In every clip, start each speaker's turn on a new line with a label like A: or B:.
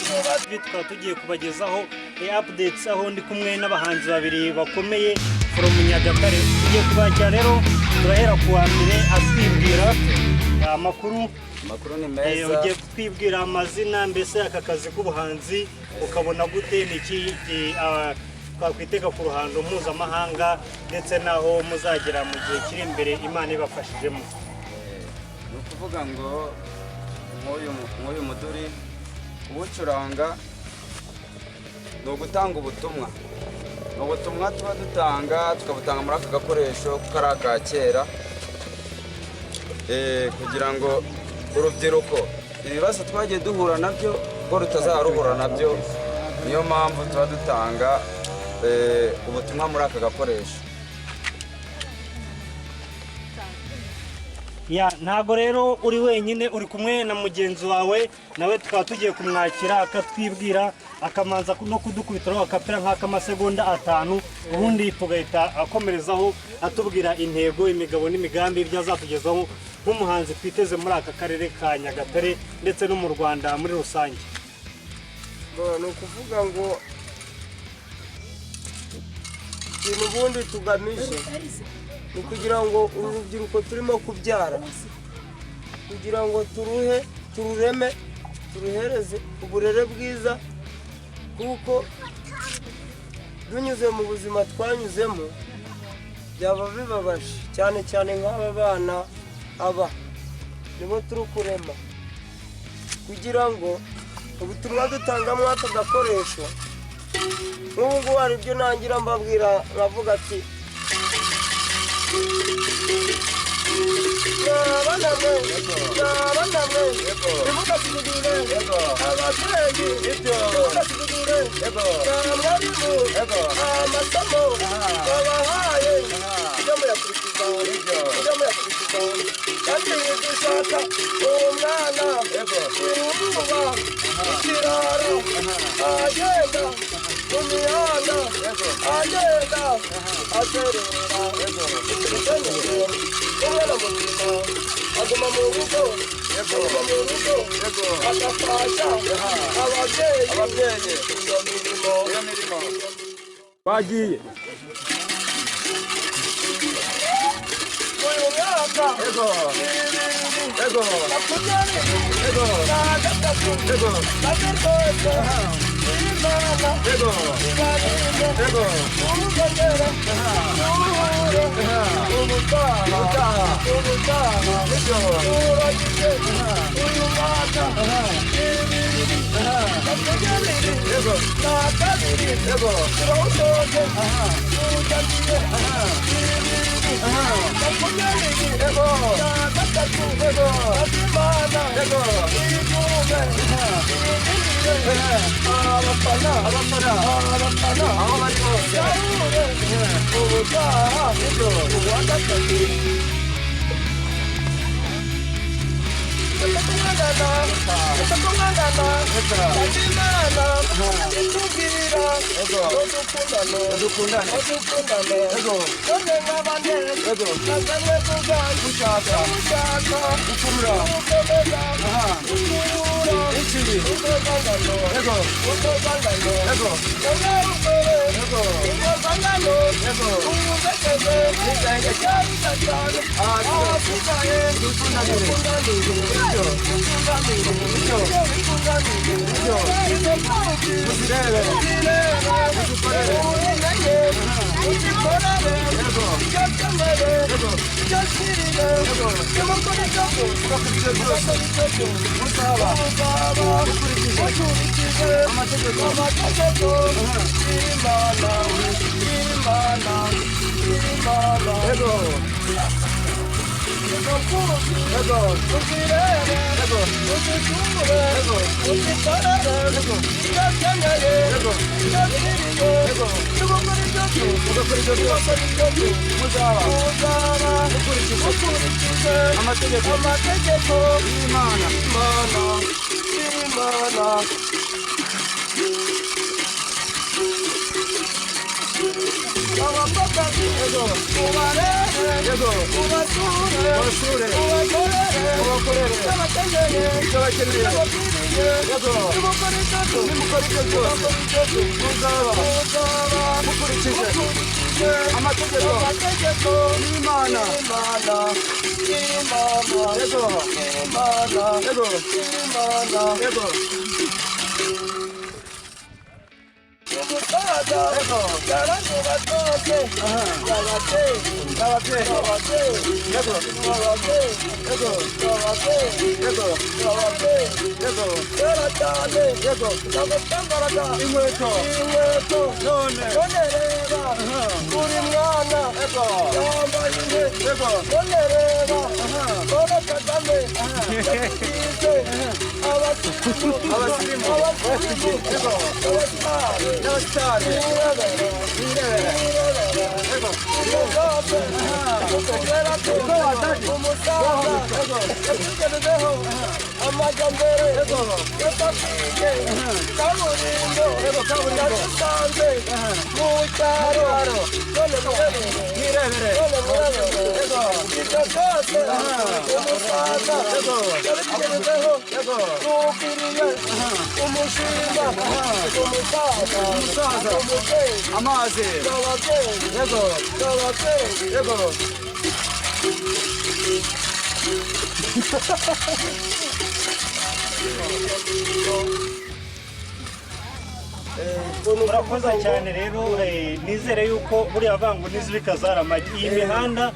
A: Tukaba tugiye kubagezaho updates, aho ndi kumwe n'abahanzi babiri bakomeye from Nyagatare. Tugiye kubakira rero, turahera ku wa mbere atwibwira amakuru.
B: Amakuru ni meza.
A: Ugiye kutwibwira amazina, mbese aka kazi k'ubuhanzi ukabona gute? Ni iki twakwitega ku ruhando mpuzamahanga, ndetse n'aho muzagera mu gihe kiri imbere Imana ibafashijemo?
B: Ni ukuvuga ngo nk'uyu muduri kuwucuranga ni ugutanga ubutumwa, ni ubutumwa tuba dutanga, tukabutanga muri aka gakoresho kuko ari aka kera, kugira ngo urubyiruko ibibazo twagiye duhura nabyo ko rutazaruhura nabyo. Niyo mpamvu tuba dutanga ubutumwa muri aka gakoresho.
A: Ya, ntago rero uri wenyine, uri kumwe na mugenzi wawe, nawe tukaba tugiye kumwakira akatwibwira, akamanza no kudukubitiraho akapera nk'akamasegonda 5, ubundi tugahita akomerezaho atubwira intego, imigabo n'imigambi, ibyo azatugezaho nk'umuhanzi twiteze muri aka karere ka Nyagatare ndetse no mu Rwanda muri rusange.
C: Ni ukuvuga ngo ikintu ubundi tugamije ni ukugira ngo uru rubyiruko turimo kubyara, kugira ngo turuhe, turureme, turuhereze uburere bwiza, kuko binyuze mu buzima twanyuzemo byaba bibabaje cyane cyane nk'aba bana, aba nibo turi kurema, kugira ngo ubutumwa dutangamo aka gakoresho nk'ubu ngubu hari ibyo nangira mbabwira, nkavuga ati: "Mwabana mwe, mwabana mwe, ntimugasuzugure ababyeyi, ntimugasuzugure na mwarimu, amasomo babahaye mujye muyakurikiza, mujye muyakurikiza. Kandi dushaka umwana uba ikirara, agenda mu mihanda, agenda azerera, ibikenewe umwana muzima aguma mu rugo, aguma mu rugo agafasha ababyeyi iyo mirimo."
B: Iyo mirimo.
D: Bagiye.
C: Uyu mwaka 2023 maze rwose Imana ibarinde urugogera uruhure ubutaha, ubutaha turagize uyu mwaka 2022 turawusoje, tuwutangiye 2023 maze Imana igume irindire abafana, abafana
B: aho bari hose.
C: Yahure ubutaha uwa gatatu. Imana itubwira ngo dukundane,
B: Dukundane.
C: Dukundane, none nk'abane nazanywe
B: Gushaka.
C: Gushaka
B: Gukurura.
C: Gukomeza gukurura
B: Ikibi.
C: Utozangano. Utozangano. None ukore utozangano. Uwubekeze icyabitatane ahasigaye
B: Dukundanire.
C: Dukundanire, dukundanire, dukundanire. Izo mfubyi
B: Uzirebe.
C: uzirebe, ubimenye, uzikorere icyo cyamere, icyo kirire, icyo gukora, icyo
B: Ugakora ibyo byose.
C: ugakora icyo byose.
B: Uzaba.
C: Uzaba
B: Ukurikije.
C: ukurikije
B: Amategeko.
C: Amategeko y'Imana, y'Imana, y'Imana. Izo mfubyi uzirebe, uzisure, uzikorere icyo ukeneye, icyo kiriye, icyo gukora, icyo byose.
B: Ugakora ibyo byose.
C: Ugakora ibyo byose.
B: Muzaba.
C: Uzaba
B: Ukurikije.
C: Ukurikije
B: Amategeko.
C: Amategeko
B: y'Imana.
C: Imana, Imana. Abapfakazi ubarebe, ubasure,
B: Ubasure.
C: ubakorere
B: Ubakorere.
C: icyo bakeneye,
B: Icyo bakeneye.
C: icyo bakwiriye.
B: Nimukora ibyo byose, muzaba mukurikije amategeko y'Imana. Yego. Yego. Yego. Inkweto none reba buri mwana yambaye inkweto, none reba Paul Kagame yatugize abasirimu, abasirimu, n'abasitari, umusaza yatugejejeho amajyambere yadakwiye, kaburimbo yadusanze mu cyaro, none murebere, none murebere ibyo byose umusaza yabitugejejeho, dukwiriye umushinga umusaza, umubyeyi, amazi, ababyeyi, yego, ababyeyi, yego.
A: Murakoze cyane rero, nizere yuko buriya vangu n'izibika zaramagi. Iyi mihanda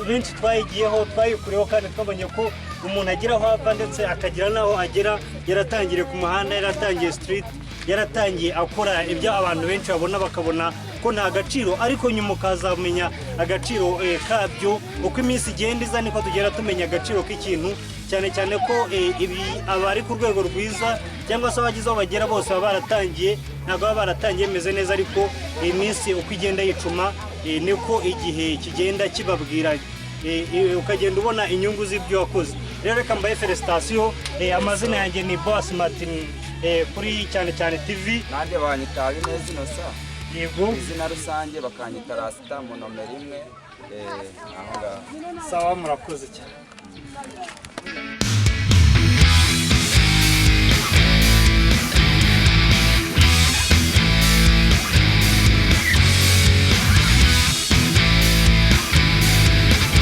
A: benshi twayigiyeho, twayikuriyeho, kandi twabonye ko umuntu agira aho ava ndetse akagira n'aho agera. Yaratangiriye ku muhanda, yaratangiye street, yaratangiye akora ibyo abantu benshi babona bakabona ko nta gaciro, ariko nyuma ukazamenya agaciro kabyo. Uko iminsi igenda iza niko tugenda tumenya agaciro k'ikintu, cyane cyane ko ibi abari ku rwego rwiza cyangwa se abagize aho bagera bose baba baratangiye, ntabwo baba baratangiye bimeze neza, ariko iminsi uko igenda yicuma niko igihe kigenda kibabwira, ukagenda ubona inyungu z'ibyo wakoze. Rero reka mbahe félicitations. Amazina yanjye ni Boss Martin, kuri Cyane Cyane TV.
B: Nanjye banyita Habineza Innocent.
A: Yego.
B: Izina rusange bakanyita Rasita mu nomero 1, aho ngaho.
A: Sawa, murakoze cyane.